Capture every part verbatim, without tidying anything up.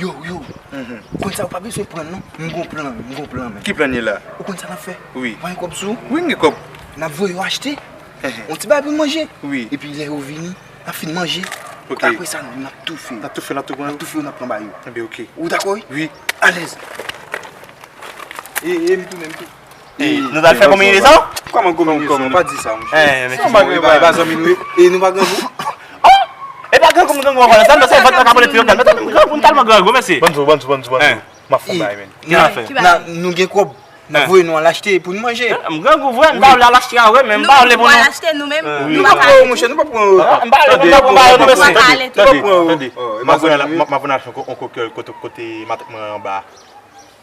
Yo, yo. Ou konn sa, ou pa bezwen pran non. M gon plan, m gon plan, men. Ki plan ye la? Ou konn sa n ap fè? Wi. Ou pa gen kòb sou ou? Wi, m gen kòb. N ap voye yo achte. Yon ti bagay pou n manje. Wi. Epi lè yo vini, n ap fin manje. Ok. Apre sa, n ap toufe. N ap toufe, n ap toufe. N ap toufe yo, n ap pran ba yo. Enben, ok. Ou dakò, wi? Wi. Alèz. E, e, m tounen, m tounen. E, nou ta fè kominizasyon? Kòman kominizasyon? Pa di sa, monchè. E, men se yon bagay, pa zanmi nou ye. E nou pa grangou? E pa grangou, m grangou ankò la. Sa m fè, sa m ka pale pi yo kalme. Grangou, m tèlman grangou, mesye. Bann zo, bann zo, bann zo, bann zo. M ap fè yon bagay, men. Ki n ap fè? Ki bagay? Nou gen kòb. N ap voye nou al achte pou nou manje. M grangou vre, m pa vle al achte a vre, men m pa vle pou nou. Al achte nou menm. Nou pa pran yo, monchè, nou pa pran yo. M pa vle pou nou, m pa pran yo, non, mesye. Tande, tande. M ap voye al achte yon kote matant mwen anba.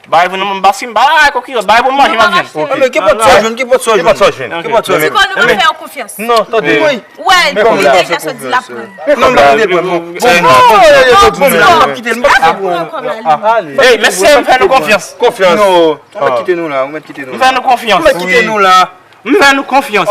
Bay pou nou, m pa si m pa la, koki, bay pou manje, m ap vin. Non, men ki pòt sa w jwenn, ki pòt sa w jwenn? Ki pòt sa w jwenn? Ti kò nou pa fè yo konfyans. Non, tande. Wi. Wè, men kòman li pa fè konfyans? Non, m pa kite l pran. Bon, bon, bon, m ap kite l, m ap kite l. Hey, mesye, m fè nou konfyans. Konfyans. Non, ou mèt kite nou la, ou mèt kite nou la. M fè nou konfyans. Ou mèt kite nou la. M fè nou konfyans.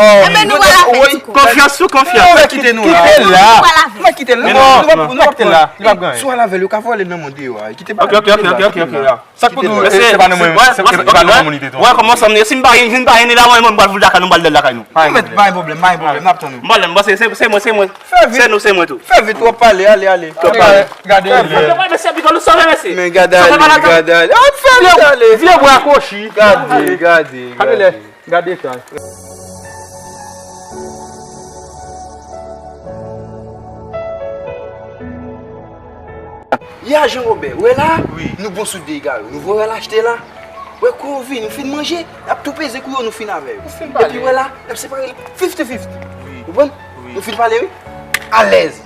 Konfyans sou konfyans. Ou mèt kite nou la. Kite l la. Ou mèt kite l la. Non, nou pa kite l la. Li p ap gen anyen. Si w al avè l, yo ka vòlè l nan mòn deyò a. Kite bagay. Ok, ok, ok, ok, ok, ok. Sa k pou di w, se pa nan mwen, se pa nan mwen li te tonbe. Wè kòman sa m ye, si m pa, si m pa vini la, mwen, mwen, m pral fout lakay nou, m pral dèyè lakay nou. Pa gen pwoblèm, pa gen pwoblèm, n ap tann ou. M pral, m pral, se, se, se mwen, se mwen. Se nou, se mwen tou. Fè vit, w ap pale, ale, ale. Gade, gade. Mesye, mesye, pito nou sove, mesye. Men gade ale, gade ale. Ap fè vit, ale. Vye bwa kochi. Gade, gade, gade. Gade sa. Ya Jean Robert, wè la, wi, nou bon sou de ega yo. Nou voye w al achte la. Wè kou yo vini, nou fin manje, n ap tou peze kou yo, nou fin avè yo. Nou fin pale. Epi wè la, n ap separe l fifty fifty. Wi. Ou konprann? Wi. Nou fin pale, wi. Alèz.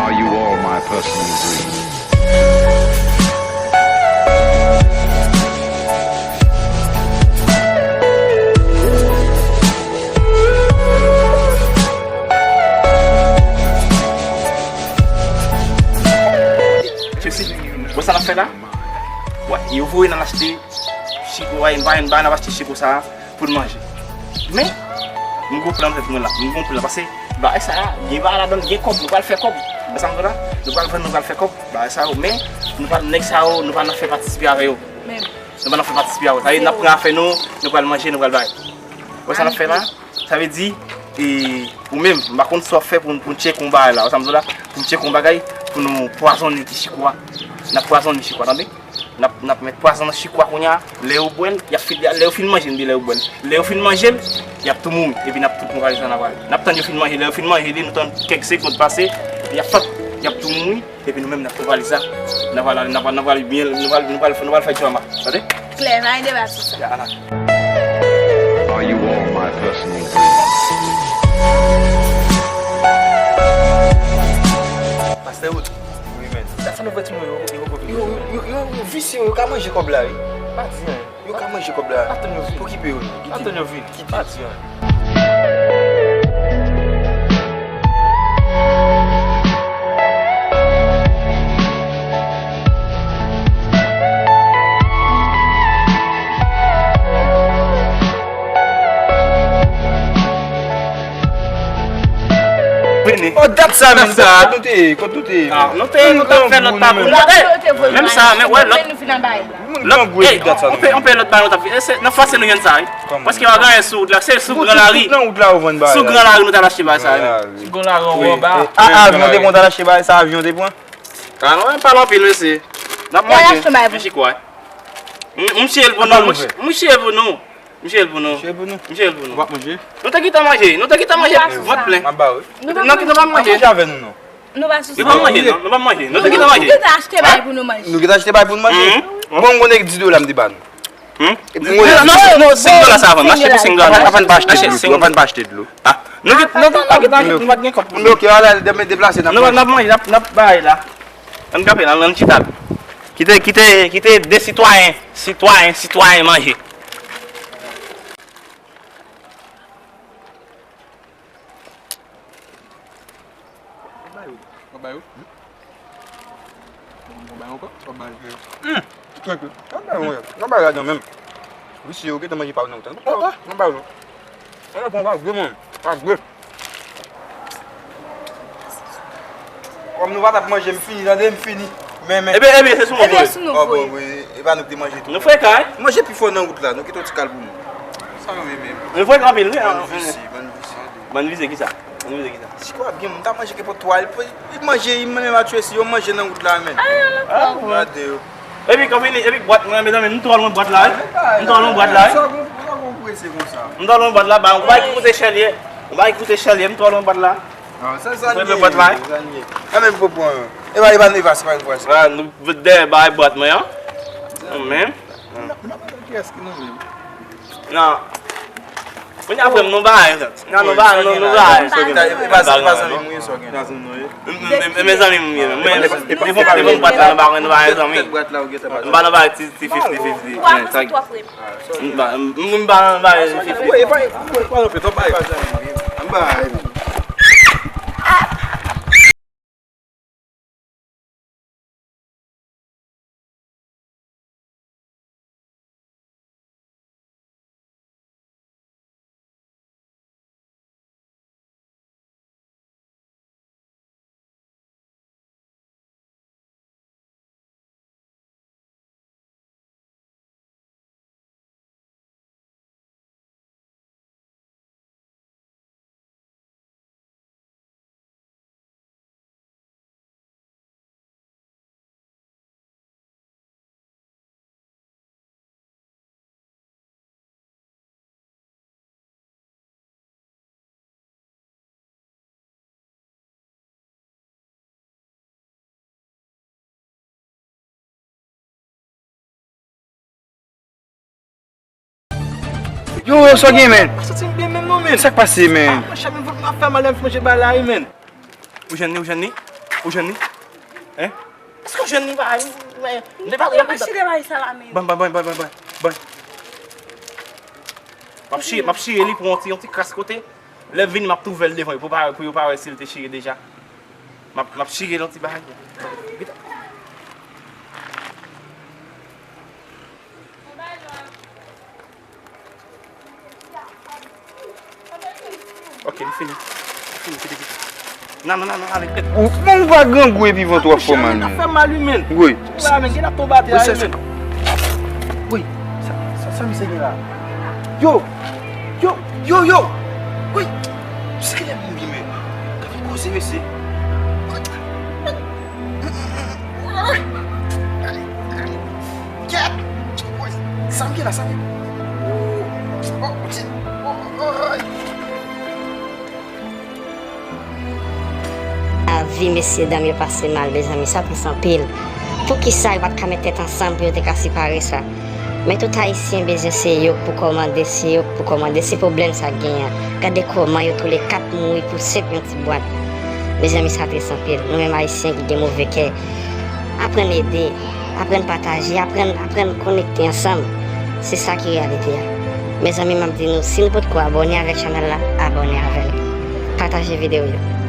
Are you all my personal dreams? Chelsea, wè sa n ap fè la? Wè, yo voye n al achte chiko, wè, n pa, n pa, n ap achte chiko sa a pou n manje. Men, m gon plan nan tèt mwen la, m gon plan, paske bagay sa a, gen bagay ladan l, gen kòb, nou pral fè kòb. Wè sa m di w la? Nou pral vann, nou pral fè kòb, bagay sa yo, men, nou pral, nèg sa yo, nou pa nan fè patisipe avè yo. Nou pa nan fè patisipe avè yo. Sa vle di, n ap pran afè nou, nou pral manje, nou pral bay. Wè sa n ap fè la? Sa vle di, e, ou menm, m pa konn sa w ap fè pou, pou n tcheke yon bagay la. Wè sa m di w la? Pou n tcheke yon bagay, pou nou pwazonnen ti chiko a. N ap pwazonnen chiko a, tande? N ap, n ap met pwazon nan chiko a kounye a. Lè yo bwè l, y ap fin, lè yo fin manje l, lè yo bwè l. Lè yo fin manje l, y ap tou mouri. Epi n ap tout mouri sa n ap ale. N ap tann yo fin manje, lè yo fin manje li, nou tann kèk segonn pase, y ap fèt, y ap tou mouri. Epi nou menm, n ap pran valiz la. N ap al, n ap al, n ap al byen, nou pral, nou pral, nou pral fè djama. Tande? Klè, pa gen deba sou sa. Ya, ala. Are you all my personal dreams? Pastè Wood. Wi, men. Dat sa nou fè timoun yo, yo poko vini. Yo, yo, yo, yo visye, yo ka manje kòb la, wi. Pa di anyen. Yo ka manje kòb la. Atann yo vini. Okipe yo, non. Kite. Atann yo vini. Kite. Pa di anyen. Vini. Oh, dat sa menm sa, nou te, kot nou te? Ah, nou te, nou t ap fè lòt tabou. Menm sa, men wè, lòt. Lòt, ey, on pe, on pe lòt bagay nou t ap fè. E se nan fwa se nou jwenn sa, wi. Paske yo genyen sou wout la, se sou gran lari. Sou gran lari nou t al achte bagay sa, wi. Sou gran lari anwo anba. A, avyon te pran, t al achte bagay sa, avyon te pran. A non, pa anpil, mesye. N ap manje. Men chiko a. M, m chire l pou nou, m chire l pou nou. M chire l pou nou. M chire l pou nou. Ou p ap manje? Nou te gentan manje, nou te gentan manje vant plen. M ap ba ou. Nou pa manje. Manje avè nou, non. Nou pa sou sa. Nou pa manje, non, nou pa manje. Nou te gentan manje. Nou gentan achte bagay pou nou manje. Nou gentan achte bagay pou nou manje? Bon, m konnen dis dola m te ba nou. Non, non, non, senk dola sa avan. N achte pou senk dola. Avan n pa achte dlo, avan n pa achte dlo. Ah, nou gentan, nou gentan, nou pa t gen kòb pou nou. Ok, ala, demen deplase, n ap manje. Nou, n ap manje, n ap, n ap bay la. Ann kanpe la, ann chita la. Kite, kite, kite de sitwayen, sitwayen, sitwayen manje. W ap bay yo? W ap bay yo? W ap bay yo ankò? W ap bay yo. Hmm. Tranquille. W ap bay yo, w ap bay yo ladan menm. Visye yo gentan manje pa yo nan wout la. W ap bay yo. W ap bay yo. Pran pa gwe, man. Pa gwe. Kòm nou pa t ap manje, m fini, tande, m fini. Men, men. Ebyen, ebyen, se sou nou voye. Ebyen, se sou nou voye. Oh, bon, wi. E pa nou ki te manje tou. Nou frekan, wi. Manje pi fò nan wout la, nou kite yon ti kal pou nou. Sa yo ye menm. Nou frekan anpil, wi. Bann visye, bann visye. Bann visye kisa? Bann visye kisa? Chiko ap gen moun ta manje ke pou twa, li, li manje, li menm a tchwe si yo manje nan wout la, men. Ah, gade yo. Epi, konbini, epi bwat mwen, mezanmi, m twò lwen bwat la, wi. M twò lwen bwat la, wi. Sa w prese konsa? M twò lwen bwat la, ba, yon bagay ki koute chè l ye. Yon bagay ki koute chè l ye, m twò lwen bwat la. Ah, sa, sa l ye, sa l ye. Ann, men, pou pran. E pa, e pa, e pa, se pa yon pwès. Vwala, nou dèyè bay bwat mwen an. Nou menm. N ap, n ap, kiyès ki nou menm? Non. Kounye a, frè m, nou bay, non, nou bay, nou, nou bay. E pa, e pa zanmi m, wi, sa w gen. E pa zanmi nou ye. M, m, m, mezanmi m ye, men, men, devan, devan bwat la, nou pa, nou pa zanmi. M pa nan bay ti, ti fifty fifty. Ou ap fè sa, frè m. M pa, m, m pa nan bay fifty fifty. Yo, yo, sa w gen, men? M pa santi m byen menm non, men. Sa k pase, men? Ah, monchè, men vant mwen ap fè mal, m ap manje bagay la, wi, men. Ou jwenn li, ou jwenn li? Ou jwenn li? Hein? Èske ou jwenn li, bagay, men, men, men, pa, pa, pa, pa, pa, pa. Ban, ban, ban, ban, ban, ban, ban. M ap chire, m ap chire li pou yon ti, yon ti kras kote. Lè vini, m ap twouve l devan yo, pou pa, pou yo pa wè si l te chire deja. M ap, m ap chire l yon ti bagay. Ok, li fini. Li fini, kite, kite. Nan, nan, nan, nan, ale, kite. Ou, men ou pa grangou epi vant ou ap fè w mal, men. Fè mal, wi, men. Wi. Sa, men, gen ap tonbe atè a, wi, men. Wi, sa, sa, sa misye gen la? Yo! Yo! Yo, yo! Wi! Misye gen lè moun byen, men. Gade koze, mesye. Kèt! Sa m gen la, sa m gen. Oh, oh, oh, oh. Lavi, mesye dam, yo pase mal, mezanmi, sa tris anpil. Poukisa yo pa t ka met tèt ansanm pou yo te ka separe sa? Men tout Ayisyen bezwen se yo k pou kòmande, se yo k pou kòmande, se pwoblèm sa k genyen an. Gade kòman yo toule kat mouri pou senp yon ti bwat. Mezanmi, sa tris anpil. Nou menm Ayisyen ki gen move kè, aprann ede, aprann pataje, aprann, aprann konekte ansanm. Se sa ki reyalite a. Mezanmi, m ap di nou, si nou potko abòne avèk chanèl la, abòne avè l. Pataje videyo yo.